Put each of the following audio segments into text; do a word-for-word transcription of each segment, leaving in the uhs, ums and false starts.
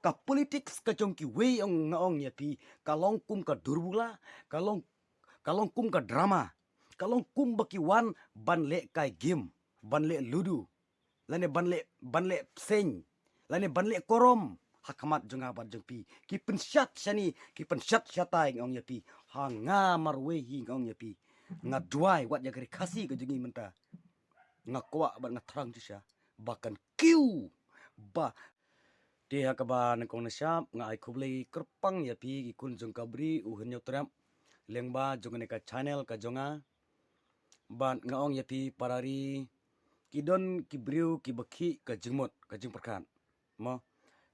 Ka politics ka jong kiwei ong nga ong ïa phi, ka long kum ka durbula, ka long, ka long kum ka drama, ka long kum ba ki wan ban leh kai game, ban leh ludo, lane ban leh, ban leh pseng, lane ban leh korom ha khmat jong nga bad jong phi. Ki pynshad shane, ki pynshad shatai nga ong ïa phi. Ha nga marwei hi nga ong ïa phi. Nga duwai wat ïa ka Ri Khasi ka jong ngi mynta. Nga kwah bad nga thrang shisha ba kan kiew ba. Te ha kaba nyngkong nyngshap nga ai khublei kyrpang ïa phi ki khun jong ka Bri U Hynñiewtrep lyngba jong kane ka channel ka jong nga. Bad nga ong ïa phi para ri, ki don ki briew kiba khih ka jingmut ka jingpyrkhat. Mo,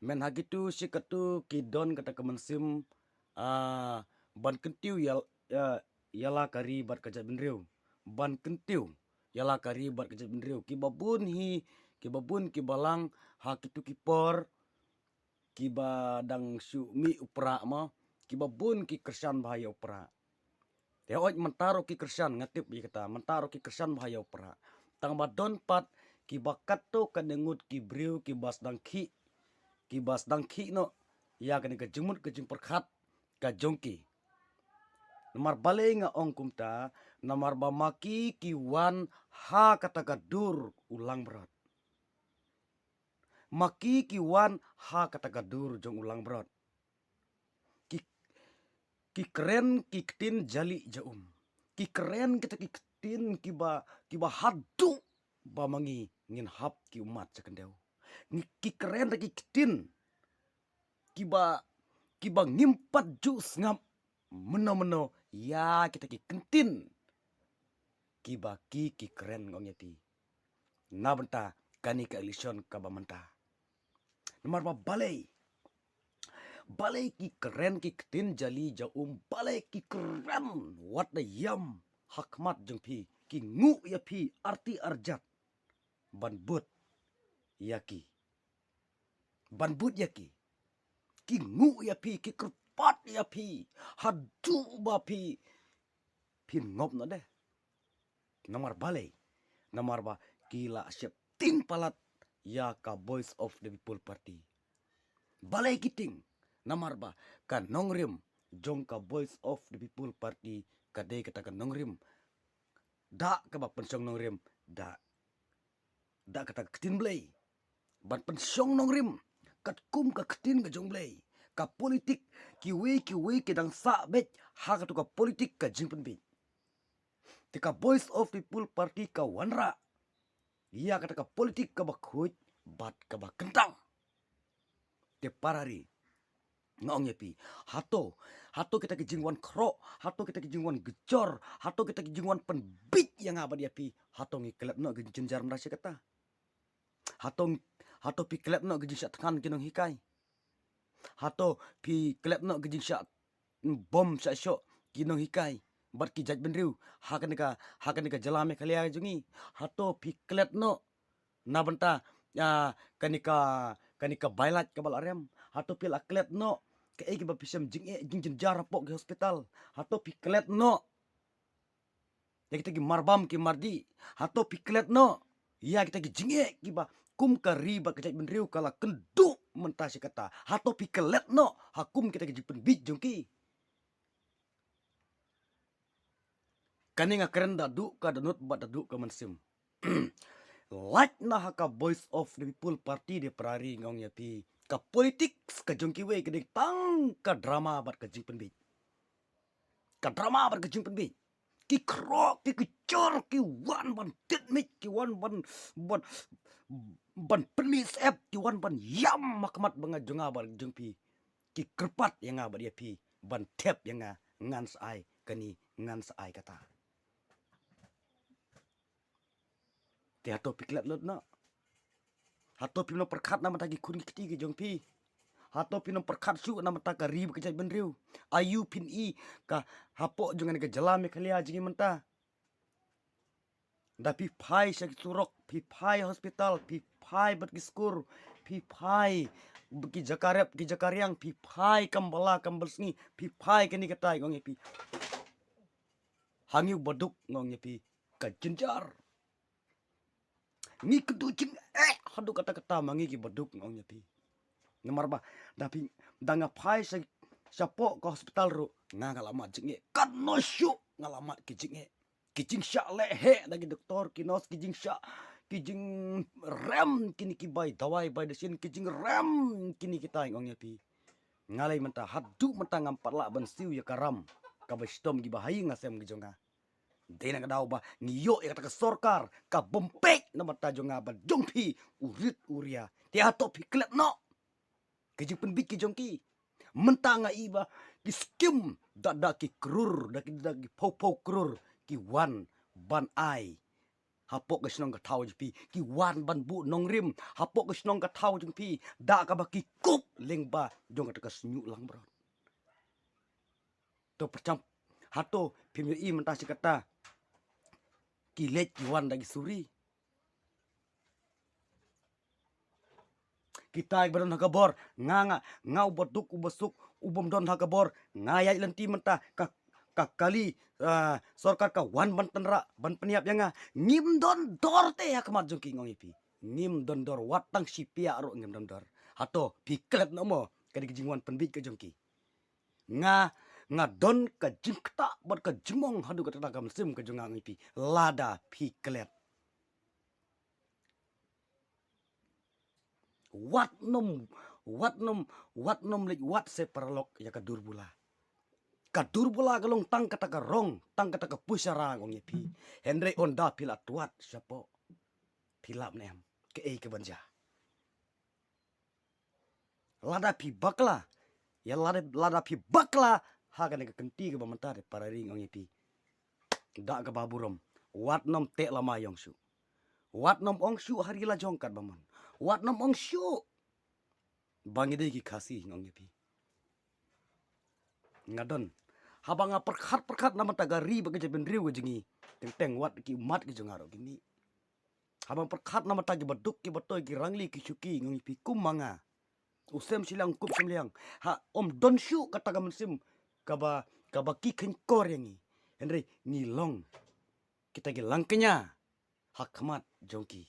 men ha kitu shi katu ki don kata ka mynsiem, ah, ban kyntiew ïa, ïa, ïa la ka ri bad ka jaitbynriew. Ban kyntiew ïa la ka ri bad ka jaitbynriew. Kiba bun hi, kiba bun kiba lang ha kitu ki por, kiba dang shu mih u prah mo, kiba bun ki kyrshan bha ïa u prah. Te hooid mynta ruh ki kyrshan, nga tip ïa kata, mynta ruh ki kyrshan bha ïa u prah. Tang ba don pat kiba katto katne ngut ki briew kiba sdang khih, kiba sdang khih noh ïa kane ka jingmut ka jingpyrkhat ka jong ki. Namar balei nga ong kumta? Namar ba ma ki ki wan ha kata ka dur u langbrot. Ma ki ki wan ha kata ka dur jong u langbrot. Ki, ki kren ki ktien jali jaum. Ki kren kita ki ktien kiba, kiba haduh ba ma ngi ngin hap ki ummat sha khyndew. Ngi, ki kren da ki ktien kiba, kiba ngim pat ju sngap mynno mynno ïa kita ki ktien kiba ki, ki kren, nga ong ïa phi, na bynta kane ka election kaba mynta. Namar ba balei, balei ki kren ki ktien jali jaum, balei ki kren wat da ïam ha khmat jong phi, ki nguh ïa phi arti arjat ban bud ïa ki. Ban bud ïa ki. Ki nguh ïa phi, ki kyrpad ïa phi, haduh ba phi, phin ngop noh de. Namar balei? Namar ba ki la sheptieng palat ïa ka Voice of the People Party. Balei ki tieng? Namar ba ka nongrim jong ka Voice of the People Party ka dei kata ka nongrim da kaba pynshong nongrim da, da kata ka ktien Blei. Ban pynshong nongrim katkum ka ktien ka jong Blei. Ka politik, kiwei kiwei ki dang sah beit ha katu ka politik ka jingpynbiej. Te ka Voice of People Party ka wanrah ïa kata ka politik kaba khuid bad kaba kyntang. Te para ri, nga ong ïa phi, hato, hato kita ki jingwan khroh, hato kita ki jingwan gejor, hato kita ki jingwan pynbiej ïa nga bad ïa phi, hato ngi klet noh ki jingjynjar mynta shi katta? Hato, hato phi klet noh ki jingshah thngan ki nonghikai? Hato phi klet noh ki jingshah bom shah shoh ki nonghikai bad ki jaitbynriew ha kane ka, ha kane ka jylla Meghalaya jong ngi? Hato phi klet noh na bynta, ah, kane ka, kane ka bailait kaba la rem? Hato phi la klet noh kaei kaba phi shem jingeh jingjynjar hapoh ki hospital? Hato phi klet noh ïa kita ki marbam ki mardih? Hato phi klet noh ïa kita ki jingeh kiba kum ka ri bad ka jaitbynriew ka la kynduh mynta shi katta? Hato phi klet noh ha kum kita ki jingpynbiej jong ki? Kane nga kren da duh ka dohnud bad da duh ka mynsiem. Lait na ha ka Voice of the People Party de para ri, nga ong ïa phi, ka politics ka jong kiwei ka dei tang ka drama bad ka jingpynbiej. Ka drama bad ka jingpynbiej. Ki khroh, ki kjor, ki wan ban tied miej, ki wan ban, ban, ban pynmih syep, ki wan ban ïam ha khmat ba nga jong nga bad jong phi. Ki kyrpad ïa nga bad ïa phi ban thep ïa nga, ngan sa ai kane, ngan sa ai kata. Te hato phi klet lut noh? Hato phim nang pyrkhat na bynta ki khun ki kti ki jong phi? Hato phim nang pyrkhat shuh na bynta ka ri bad ka jaitbynriew? Aïu phin i ka hapoh jong kane ka jylla Meghalaya jong ngi mynta? Da phi phai sha ki surok, phi phai hospital, phi phai bad ki skur, phi phai bad ki jaka rep ki jaka riang, phi phai kam ba la kam ba la sngi, phi phai kane katai, nga ong ïa phi. Ha ngi u baduk, nga ong ïa phi, ka jynjar. Ngi kynduh jingeh haduh katta katta ma ngi ki baduk, nga ong ïa phi. Namar ba da phi, da nga phai sha, shapoh ka hospital ruh, nga nga la mad jingeh. Katno shuh nga la mad ki jingeh. Ki jingshah leh heh da ki doktor, ki nurse, ki jingshah, ki jingrem kine ki bai dawai bai dashin, ki jingrem kine kita, nga ong ïa phi. Nga lei mynta, haduh mynta ngam pat lah ban siew ïa ka ram kaba shitom kiba ha ïing ha sem ki jong nga. Dei na ka daw ba ngi ïoh ïa kata ka sorkar ka bym peit na bynta jong nga bad jong phi, u rit u ria. Te hato phi klet noh? Ki jingpynbit ki jong ki. Mynta nga i ba ki skim da, da ki krur, da ki, da ki phew phew krur ki wan ban ai hapoh ka shnong ka thaw jong phi, ki wan ban buh nongrim hapoh ka shnong ka thaw jong phi, da kaba ki kup lyngba jong kata ka shñiuh langbrot. To pyrshang, hato phim ïohi mynta shi katta ki leit ki wan da ki suri? Kita kiba don ha ka bor, nga, nga, nga uba duk uba suk, u bym don ha ka bor, nga ïaid lynti mynta, ka, ka kali, ah, sorkar ka wan ban tynrah, ban pynïap ïa nga. Ngim don dor te ha khmat jong ki, nga ong ïa phi. Ngim don dor, wat tang shi piah ruh ngim don dor. Hato phi klet noh mo ka dei ka jingwan pynbit ka jong ki? Nga, nga don ka jingktah bad ka jingmong haduh katta ka mynsiem ka jong nga, nga ong ïa phi, lada phi klet. Wat nym, wat nym, wat nym leit wad se paralok ïa ka dur bula. Ka dur bula ka long tang kata ka rong, tang kata ka pushara, nga ong ïa phi. Hynrei ynda phi la twad shapoh, phi lap ne em kaei kaban jia? Lada phi bakla, ïa lada, lada phi bakla ha kane ka kynti kaba mynta te, para ri, nga ong ïa phi, da kaba burom, wat nym teh lama ïong shuh. Wat nym ong shuh ha ri la jong katba mon. Wat nym ong shuh ba ngi dei ki Khasi, nga ong ïa phi. Nga don, haba nga pyrkhat pyrkhat na bynta ka ri bad ka jaitbynriew ka jong ngi, teng teng wat ki ummat ki jong nga ruh ki mih. Haba nga pyrkhat na bynta kiba duk kiba toi, ki rangli ki shuki, nga ong ïa phi, kum ma nga, u sem shiliang kup shiliang, ha, ym don shuh kata ka mynsiem kaba, kaba ki kheiñkor ïa ngi. Hynrei ngi long kita ki langkñia ha khmat jong ki.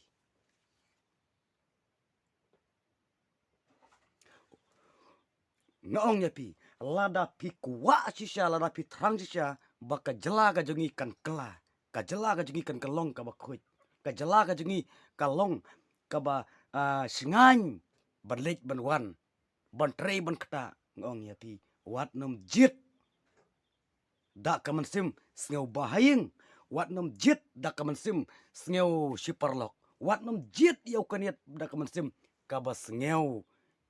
Nga ong ïa phi, lada phi kwah shisha, lada phi thrang shisha ba ka jylla ka jong ngi kan kylla, ka jylla ka jong ngi kan kylla long kaba khuid, ka jylla ka jong ngi kan long kaba, ah, shngaiñ ban leit ban wan, ban trei ban ktah, nga ong ïa phi, wat nym jied da ka mynsiem sngew ba ha ïing, wat nym jied da ka mynsiem sngew shi paralok, wat nym jied ïa u khñiot da ka mynsiem kaba sngew,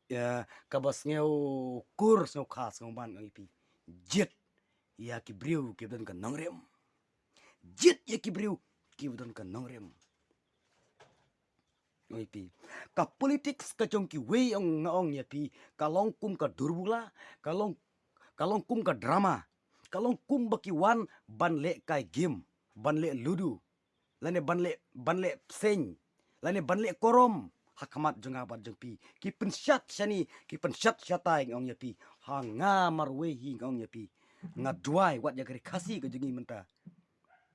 ïa, kaba sngew kur, sngew kha, sngew man, nga ong ïa phi. Jied ïa ki briew kiba don ka nongrim. Jied ïa ki briew kiba don ka nongrim. Ong ïa phi, ka politics ka jong kiwei, ong, nga ong ïa phi, ka long kum ka dur bula, ka long, ka long kum ka drama, ka long kum ba ki wan ban leh kai game, ban leh ludo, lane ban leh, ban leh pseng, lane ban leh korom ha khmat jong nga bad jong phi. Ki pynshad shane, ki pynshad shatai, nga ong ïa phi. Ha nga marwei hi, nga ong ïa phi, nga duwai wat ïa ka ri Khasi ka jong ngi mynta.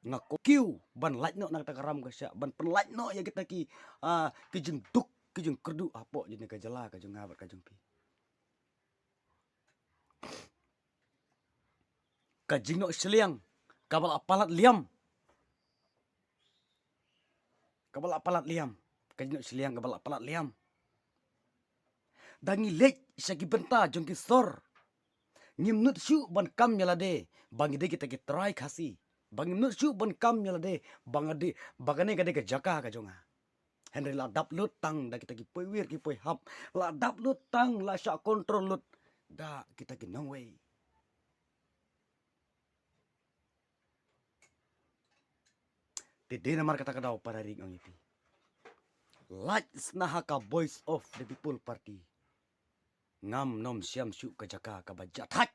Nga kiew ban lait noh na kata ka ram ka shah, ban pynlait noh ïa kita ki, ah, ki jingduk ki jingkyrduh hapoh jong ka jylla ka jong nga bad ka jong phi. Ka jingnoh shiliang kaba la palat liam, kaba la palat liam, ka jingnoh shiliang kaba la palat liam. Da ngi leit sha ki bynta jong ki sor, ngim nud shuh ban kam ïa lade ba ngi dei kita ki trai Khasi, ba ngim nud shuh ban kam ïa lade ba nga dei, ba kane ka dei ka jaka ka jong nga. Hynrei la dap lut tang da kita ki poiwir ki poihap, la dap lut tang, la shah kontrol lut da kita ki nongwei. Te dei namar kata ka daw, para ri, nga ong ïa phi, lait sna ha ka Voice of the People Party. Ngam nym shem shuh ka jaka kaba jah thait.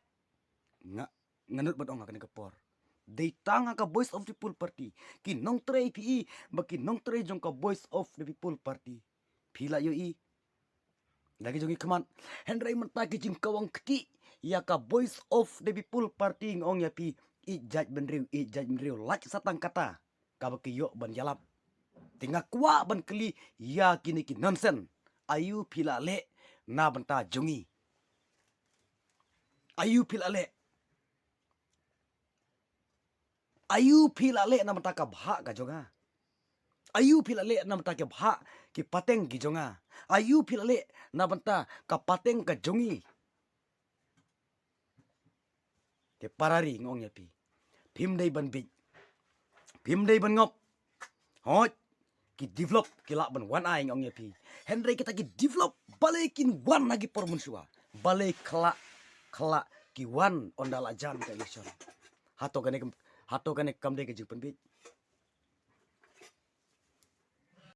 Nga, nga nud ban ong ha kane ka por, dei tang ha ka Voice of the People Party. Ki nongtrei, phi i ba ki nongtrei jong ka Voice of the People Party, phi la ïohi da ki jong ki khmat. Hynrei mynta ki jingkhawang kti ïa ka Voice of the People Party, nga ong ïa phi, ïeit jaitbynriew, ïeit jaitbynriew, lait sa tang kata kaba ki ïoh ban ïalap. Te nga kwah ban kylli ïa kine ki nonsen, aïu phi la leh na bynta jong ngi. Aïu phi la leh? Aïu phi la leh na bynta ka bhah ka jong nga? Aïu phi la leh na bynta ka bhah ki pateng ki jong nga? Aïu phi la leh na bynta ka pateng ka jong ngi? Te para ri, nga ong ïa phi, phim dei ban bieit, phim dei ban ngop. Hooid, ki develop ki lah ban wan ai, nga ong ïa phi. Hynrei kita ki develop balei kin wan ha ki por mynshuwa? Balei khlak khlak ki wan ynda la jan ka election? Hato kane kam, hato kane kam dei ka jingpynbieit?